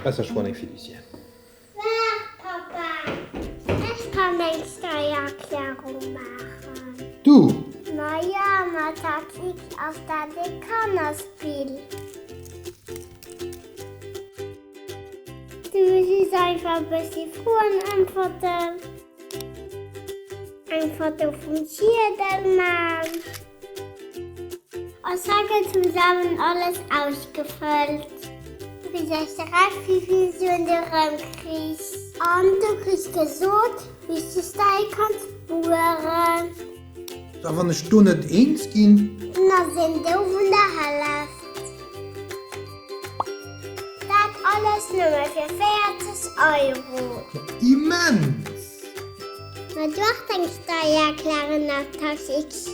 Besser ech froen eng Fiduciaire. Waart, Papa, ech kann eng Steiererklärung maachen. Du? Maja, mat Tax X ass dat ee Kannerspill. Du muss just einfach e bëssi Froen äntwerten, eng Foto vum Ziedel man. Aus hei gëtt zesummen alles ausgefëllt. Du gesäis direkt wéivill Suen du erëm kriss. An du kriss gesot wéi s du dei kanns spueren. A wann ech do net eens ginn? Da sinn do vun der Helleft. Dat alles nëmme fir 40 Euro. Immens! Ma du och deng Steiererklärung nach Tax X?